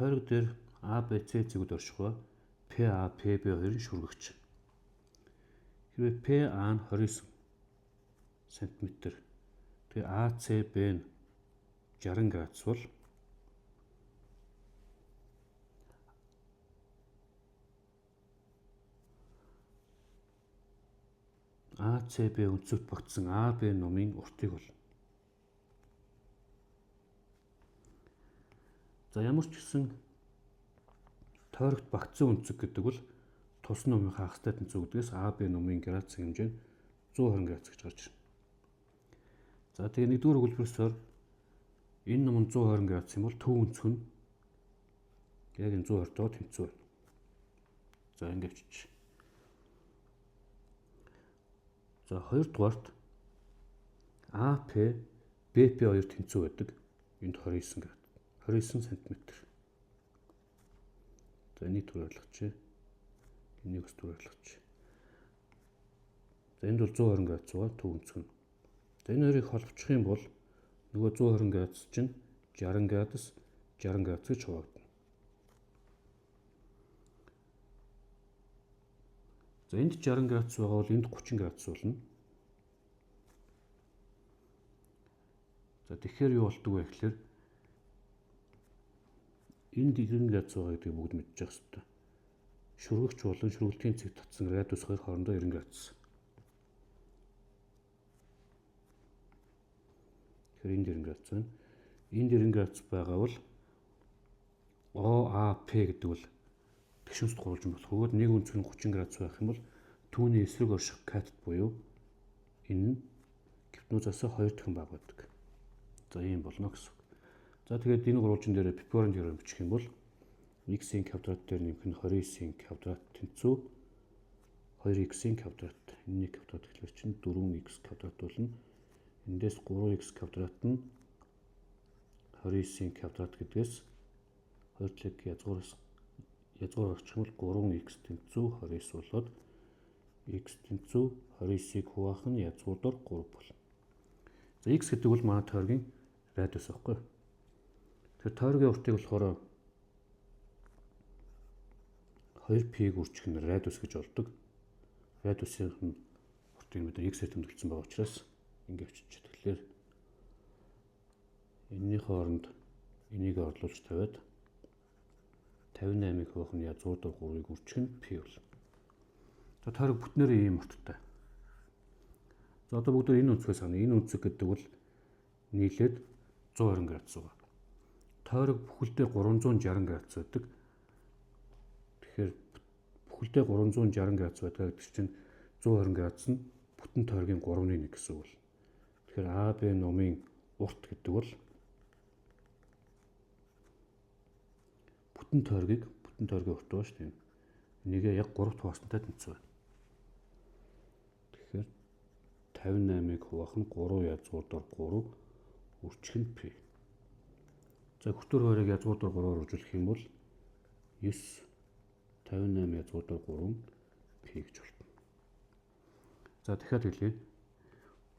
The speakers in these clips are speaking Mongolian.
Тойрог дээр А, Б, С зэгүүд орших ба ПА, ПБ хоёрын шүргэгч. Хэрвээ ПА нь 29 см. Тэгээ АЦБ нь 60 градус бол АЦБ өнцөгт багтсан АБ нумын уртыг бол. За ямар ч гэсэн тойрогт багтсан өнцөг гэдэг бол тус нумын хагастай тэнцүү гэдгээс АБ нумын градусын хэмжээ нь 120 градус гэж гарч ирнэ. За тэгээ нэгдүгээр өгүүлбэрсээр энэ нум нь 120 градус юм бол төв өнцөг нь яг энэ 120-тойгоо тэнцүү байна. За ингэ авчиж. За хоёрдугаарт АП БП хоёр тэнцүү байдаг. Энд 29 градус. 29 см. За энийг түр ойлгочих. Энийг бас түр ойлгочих. За энд бол 120 градус байгаа төв өнцөг нь. За энэ хоёрыг холбочих юм бол нөгөө 120 градус чинь 60 градус 60 градус гэж хуваагдана. За энд 60 градус байгаа бол энд 30 градус болно. За тэгэхээр юу болдог вэ гэхээр энд 90 градус байгаа гэдгийг бүгд мэдчих хэвээр. Шүргэгч болон шүргэлтийн цэг татсан радиус хоёр хоорондоо 90 градус. Тэгэхээр энд 90 градус байна. Энд 90 градус байгаа бол ОАП гэдэг бол тэгшинст гурвалжин болох. Өгөөд нэг өнцөг нь 30 градус байх юм бол түүний эсрэг орших катет буюу энэ нь гипнозоос 2 дахин бага байдаг. За ийм болно гэсэн үг. За тэгээд энэ гурвалжин дээр Пифагорын теорем бичих юм бол x-ийн квадрат дээр нэмэх нь 29-ийн квадрат тэнцүү 2x-ийн квадрат. Энэний квадрат гэхлээр чинь 4x квадрат болно. Эндээс 3x квадрат нь 29-ийн квадрат гэдгээс 2 талыг язгуураас язгуур гаргачих юм бол 3x тэнцүү 29 болоод x тэнцүү 29-ийг хуваах нь язгуур дор 3 болно. За x гэдэг бол манай тойргийн радиус байхгүй юу? Тэгэхээр тойргийн уртыг болохоор 2π-г үржих нь радиус гэж болдог. Радиусын нь уртыг бид x-ээр тэмдэглэсэн байгаа учраас ингэ авчиж. Тэгэхээр энэний хооронд энийг орлуулж тавиад 58-ыг хуваах нь язгуур дор 3-ыг үржих нь π болно. За тойрог бүтнээрээ ийм урттай. За одоо бүгд энэ өнцгөөс харна. Энэ өнцөг гэдэг бол нийлээд 120 градус байгаа. Тойрог бүхэлдээ 360 градус байдаг. Тэгэхээр бүхэлдээ 360 градус байдаг гэдэг чинь 120 градус нь бүтэн тойргийн 3-ны 1 гэсэн үг бол. Тэгэхээр АБ нумын урт гэдэг бол бүтэн тойргийг бүтэн тойргийн урт байгаа шүү дээ. Энийгээ яг 3 хуваасантай тэнцүү байна. Тэгэхээр 58-ыг хуваах нь 3 язгуур дор 3 үржих нь π. За хөтөр хоёрыг язгуур дор 3-аар үржүүлэх юм бол 9 58 язгуур дор 3 π гэж болно. За дахиад хэлье.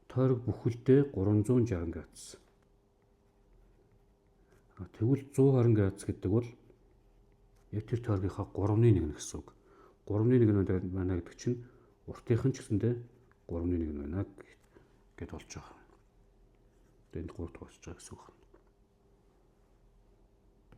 Тойрог бүхэлдээ 360 градус. Тэгвэл 120 градус гэдэг бол яг тэр тойргийнхаа 3-ны 1 гэсэн үг. 3-ны 1 байна гэдэг чинь уртынх нь ч гэсэндээ 3-ны 1 байна гэд болж байгаа. Энд 3 дугаар байгаа гэсэн үг.